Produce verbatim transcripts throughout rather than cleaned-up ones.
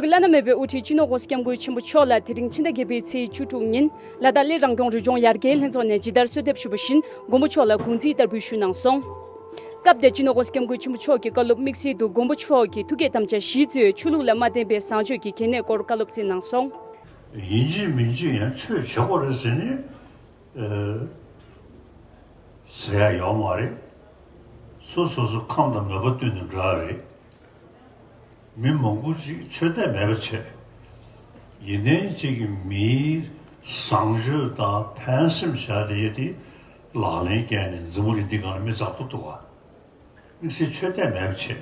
བླ་ན་མེད་པའི་དབུ་ཁྲིད་སྤྱི་ནོར་༸གོང་ས་༸སྐྱབས་མགོན་ཆེན་པོ་མཆོག་ལ་དེ་རིང་ཕྱི་ཟླ་བརྒྱད་པའི་ཚེས་བཅུ་དྲུག་ཉིན་ལ་དྭགས་གླེ་རང་སྐྱོང་རི་ལྗོངས་ཡར་རྒྱས་ལྷན་ཚོགས་ནས་ཇི་ལྟར་གསོལ་འདེབས་ཞུས་པ་བཞིན་མགོན་པོ་མཆོག་ལ་དགུང་རྩིས་བསྟར་འབུལ་ཞུས་གནང་སོང་། སྐབས་དེར་སྤྱི་ནོར་༸གོང་ས་༸སྐྱབས་མགོན་ཆེན་པོ་མཆོག་གི་བཀའ་སློབ་དམིགས་བསལ་དུ་མགོན་པོ་མཆོག་གི་ཐུགས་བསྐྱེད་དམ་བཅའ་གཞི་གཙོས་ཆོས་ལུགས་ལ་མ་བརྟེན་པའི་བཟང་སྤྱོད་ཀྱི་གལ་གནད་སྐོར་བཀའ་སློབ་སྩལ་གནང་སོང་། ཡིན་གཅིག་མིན་གཅིག་ཡང་ཆོས་བྱེད་དགོས་རེད་ཟེར་ནས། ཨ། ཟེར་ཡ་ཡོད་མ་རེད། སོ་སོ་སོ་ཁམས་དང་མོས་པ་བསྟུན་ནས་འགྲོ་ཡ་རེད། མི་མང་པོ་ཅིག་ཆོས་དད་མེད་པ་བྱས། ཡིན་ནའི་གཅིག་གི་མིའི་བཟང་སྤྱོད་དང་ཕན་སེམས་བྱ་དེ་དེ་ལག་ལེན་བསྟར་ནས་འཛམ་བུ་གླིང་འདི་སྒང་ལ་མི་འཛག་ཐུབ་འདུག་ག། དམིགས་བསལ་ཆོས་དད་མེད་པ་བྱས།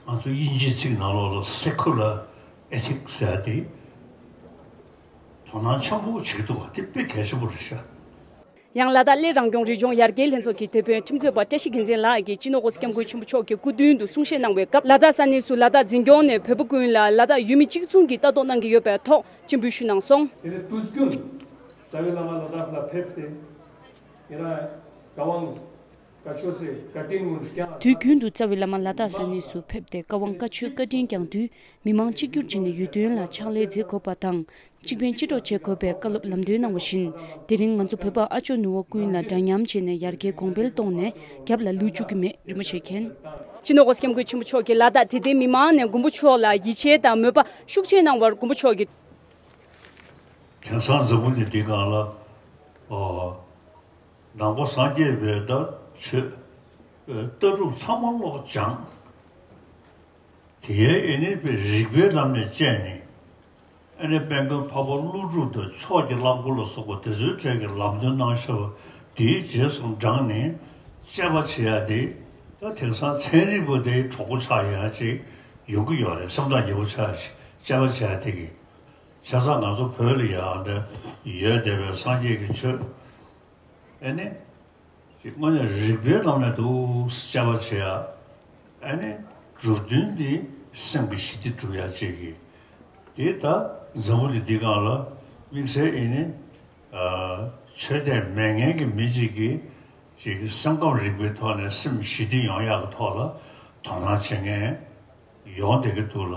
ང་ཚོ་དབྱིན་ཇིའི་ཚིག་ནང་ལོགས་ལ་secular ethics ཟེར་ཏེ། དོ་སྣང་ཆེན་པོ་བྱེད་ཀྱི་འདུག་བ། དེ་དཔེ་གལ་ཆེན་པོ་རེད་ཤག། ཡང་ལ་དྭགས་གླེ་རང་སྐྱོང་རི་ལྗོངས་ཡར་རྒྱས་ལྷན་ཚོགས་ཀྱི་དེད་དཔོན་ཁྲིམས་རྩོད་པ་བཀྲ་ཤིས་དགེ་མཚན་ལགས་ཀྱིས་སྤྱི་ནོར་༸གོང་ས་༸སྐྱབས་མགོན་ཆེན་པོ་མཆོག་གི་སྐུ་མདུན་དུ་གསུང་བཤད་གནང་བའི་སྐབས། ལ་དྭགས་ས་གནས་སུ་ལ་དྭགས་འཛིན་སྐྱོང་ནས་བོད་པ་ཀུན་ལ་ལ་དྭགས་ཡུལ་མི་གཅིག་མཚུངས་ཀྱི་ལྟ་རྟོག་གནང་གི་ཡོད་པའི་ཐོག་སྤྱན་འབུལ་ཞུས་གནང་སོང་། དེ་ནས་དུས་རྒྱུན་རྩ་བའི་བླ་མ་ལ་དྭགས་ལ་ཕེབས་ཏེ་ཡིན་ན་བཀའ་དབང་། དུས་རྒྱུན་དུ་རྩ་བའི་བླ་མ་ལ་དྭགས་ས་གནས་སུ་ཕེབས་ཏེ་བཀའ་དབང་བཀའ་ཆོས་བཀའ་དྲིན་བསྐྱངས་དུས། མི་མང་གཅིག་གྱུར་བྱས་ནས་ཡུལ་དོན་ལ་ཕྱག་ལས་མཛད་དགོས་པ་དང་། གཅིག་ཕན་གཅིག་གྲོགས་བྱེད་དགོས་པའི་བཀའ་སློབ་ལམ་སྟོན་གནང་བ་བཞིན། དེ་རིང་ང་ཚོ་བོད་པ་ཨ་ཅོ་ནུ་བོ་ཀུན་ལ་འདྲ་མཉམ་བྱས་ནས་ཡར་རྒྱས་གོང་འཕེལ་གཏོང་ནས་རྒྱབ་ལ་ལུས་བཅུག་གི་མེད། རིན་པོ་ཆེས་མཁྱེན། སྤྱི་ནོར་༸གོང་ས་༸སྐྱབས་མགོན་ཆེན་པོ་མཆོག་གིས་ལ་དྭགས་དད་ལྡན་མི་མང་ནས་མགོན་པོ་མཆོག་ལ་ཡིད་ཆེས་དང་མོས་པ་ཤུགས་ཆེ་གནང་བར་མགོན་པོ་མཆོག་གིས། དེང་སང་འཛམ་བུ་གླིང་འདི་སྒང་ལ། ཨོ། ནང་པ་སངས་རྒྱས་པའི་ད་ཆོས། ཨེ། ལྟ་གྲུབ་ཚང་མ་ལོག་སྦྱངས། དེའི་ཨེ་ནི་པའི་རིགས་པའི་ལམ་ནས་དཔྱད་ནས། ཨེ་ནི་དཔལ་མགོན་འཕགས་པ་ཀླུ་སྒྲུབ་དང་ཕྱོགས་ཀྱི་གླང་པོ་ལ་སོགས་པ་དེ་ཚོའི་གྲས་ཀྱི་ལམ་སྟོན་གནང་བཞག་པ་དེའི་རྗེས་སུ་འབྲངས་ནས་དཔྱད་པ་བྱེད་ཡ་དེ། ད་དེང་སང་ཚན་རིག་པ་དེའི་གྲོགས་པོ་ཆགས་ཡ་ཅིག་ཡོང་གི་ཡོད་རེད། སེམས་ཐག་ཉེ་པོ་ཆགས་ཡ་ཅིག་དཔྱད་པ་བྱེད་ཡ་དེ་གི། བྱས་ཙང་ང་ཚོ་བོད་ལ་ཡ་འདི་ཡོད་བསྡད་པའི་སངས་རྒྱས་ཀྱི་ཆོས། ཨེ་ནི། ཅིག་དངོས་གནས་རིགས་པའི་ལམ་ནས་འདུག་དཔྱད་པ་བྱེད་ཡ། ཨེ་ནི། གྲུབ་དོན་འདི་སེམས་ཀྱི་ཞི་བདེ་སྒྲུབ་ཡ་ཅིག་གི། དེ་ད་འཛམ་བུ་གླིང་འདི་སྒང་ལ་དམིགས་བསལ་ཨེ་ནི། ཨ། ཆོས་དད་མེད་མཁན་གྱི་མི་གཅིག་གིས་ཅིག་སེམས་ཁམས་རིག་པའི་ཐོག་ནས་སེམས་ཞི་བདེ་ཡོང་ཡག་གི་ཐོག་ལ་དོ་སྣང་བྱེད་མཁན་ཡོང་བསྡད་ཀྱི་འདུག་ལ།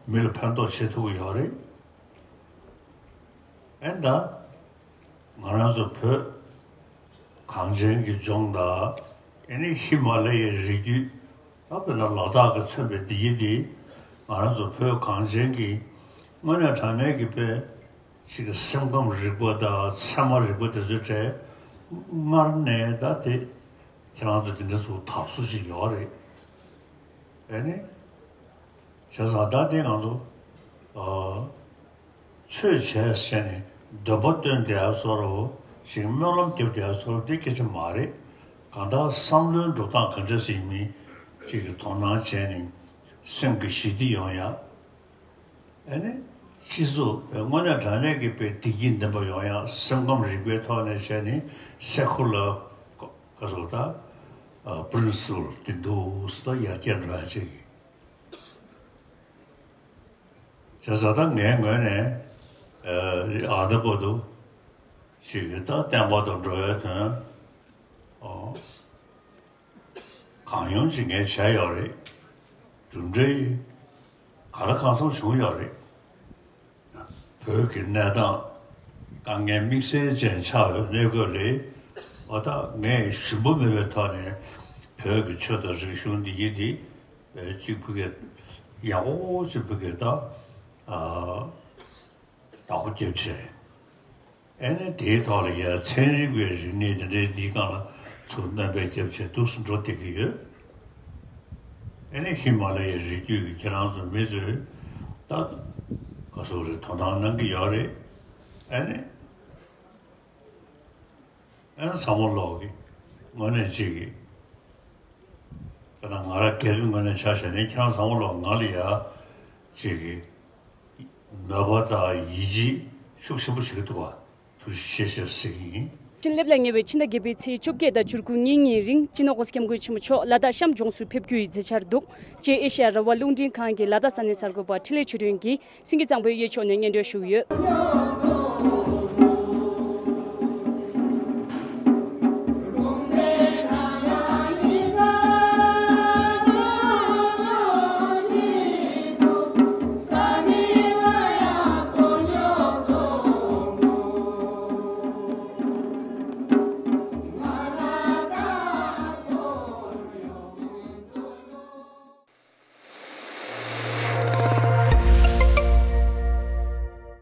མི་ལ་ཕན་ཐོགས་བྱེད་ཐུབ་ཀྱི་ཡོད་རེད། ཨེ་ད། ང་རང་ཚོ་བོད་གངས་ཅན་གྱི་ལྗོངས་དང་། ཨེ་ནི་ཧི་མ་ལ་ཡའི་རི་རྒྱུད། ད་དཔེར་ན་ལ་དྭགས་ཀྱིས་མཚོན་པའི་འདི་ཡི་འདི། ང་རང་ཚོ་བོད་གངས་ཅན་གྱི་དངོས་གནས་དྲང་གནས་ཀྱི་དཔེ་ཞིག་གི་སེམས་ཁམས་རིག་པ་དང་ཚད་མ་རིག་པ་དེ་ཚོའི་གྲས་སྔར་ནས་ད་དེ་ཁྱེད་རང་ཚོ་དེ་འདྲ་ཚོ་དར་སྲོལ་ཅིག་ཡོད་རེད། ཨེ་ནི། བྱས་ཙང་ད་དེ་ང་ཚོ། ཨ། ཆོས་བྱས་ཟེར་ནས་འདོན་པ་བཏོན་བསྡད་ཡ་བཟོ་འདྲ་ཞིག་སྨོན་ལམ་བརྒྱབ་བསྡད་ཡ་བཟོ་འདྲ་དེ་སྐད་ཆ་མ་རེད། གང་ལྟར་བསམ་བློའི་འགྲོ་སྟངས་ག་འདྲ་ཞིག་ཡིན་མིན་ཅིག་གི་དོ་སྣང་བྱས་ནས་སེམས་ཀྱི་ཞི་བདེ་ཡོང་ཡ། ཨེ་ནི། སྤྱི་ཚོགས་དངོས་གནས་དྲང་གནས་ཀྱི་དཔེ་བདེ་སྐྱིད་ལྡན་པ་ཡོང་ཡ། སེམས་ཁམས་རིག་པའི་ཐོག་ནས་བྱས་ནས་སེ་ཁུ་ལར་ག་ཟེར་ད། ཨ། པྲིན་སི་པལ་དེ་འདུག་སེ་ད་ཡར་རྒྱས་འགྲོ་ཡ་ཅིག་གི། བྱས་ཙང་ད་ངའི་ངོས་ནས། ཨ། ཨ་ད་པོ་དུ་ཞིག་གི་ད་བསྟན་པ་དང་འགྲོ་བའི་དོན། ཨོ། གང་ཡོང་ཅིག་ངས་བྱས་ཡོད་རེད། གྲུབ་འབྲས་ག་ལ་གང་འཚམ་བྱུང་ཡོད་རེད། བོད་ཀྱི་གནས་སྟངས་དཀའ་ངལ་དམིགས་བསལ་ཅན་ཆགས་ཡོད་གནས་སྐབས་ལ། ཨོ། ད་ངས་ཞུམ་པ་མེད་པའི་ཐོག་ནས་བོད་ཀྱི་ཆོས་དང་རིག་གཞུང་འདི་ཡིན་ཏེ། ཨེ། གཅིག་ཕ་གིར་ཡག་པོ་ཅིག་ཕ་གིར་ད། ཨ། བདག་པོ་རྒྱབ་བྱས། ཨེ་ནི་དེའི་ཐོག་ལ་ཡ་ཚན་རིག་པའི་རིག་གནས་དེ་འདྲའི་འདིའི་སྒང་ལ་ཚུར་སྣོན་པ་བརྒྱབ་བྱས་འདུག་སེ་འགྲོ་བསྡད་ཀྱི་ཡོད། ཨེ་ནི་ཧི་མ་ལ་ཡའི་རི་རྒྱུད་ཀྱི་ཁྱེད་རང་ཚོ་མི་ཚོས་ད་ག་ཟེར་རེད། དོ་སྣང་གནང་གི་ཡོད་རེད། ཨེ་ནི། ཨ་ནི་ཚང་མ་ལོག་གི་ངོས་ནས་གཅིག་གི། དཔེར་ན་ང་རང་སྒེར་གྱི་ངོས་ནས་ཆ་བཞག་ན་ཁྱེད་རང་ཚང་མ་ལོག་ང་ལ་ཡ་གཅིག་གི་མོས་པ་དང་ཡིད་ཆེས་ཤུགས་ཆེན་པོ་བྱེད་ཀྱི་འདུག་པ། ཐུགས་རྗེ་ཆེ་ཞེས་ཟེར་གྱི་ཡིན། ཕྱིན་སླེབས་ལ་ཉེ་བའི་ཕྱི་ཟླ་བརྒྱད་པའི་ཚེས་བཅོ་བརྒྱད་དང་བཅུ་དགུ་གཉིས་ཉིན་རིང་སྤྱི་ནོར་༸གོང་ས་༸སྐྱབས་མགོན་ཆེན་པོ་མཆོག་ལ་དྭགས་གཤམ་ལྗོངས་སུ་ཕེབས་རྒྱུ་ཡི་མཛད་འཆར་འདུག་ཅེས་ཨེ་ཤེ་ཡ་རང་དབང་རླུང་འཕྲིན་ཁང་གི་ལ་དྭགས་ས་གནས་གསར་འགོད་པ་འཕྲིན་ལས་ཆོས་སྒྲོན་གྱིས་སེང་གེ་གཙང་པོའི་གཡས་ཕྱོགས་ནས་སྙན་སྒྲོན་ཞུས་ཡོད།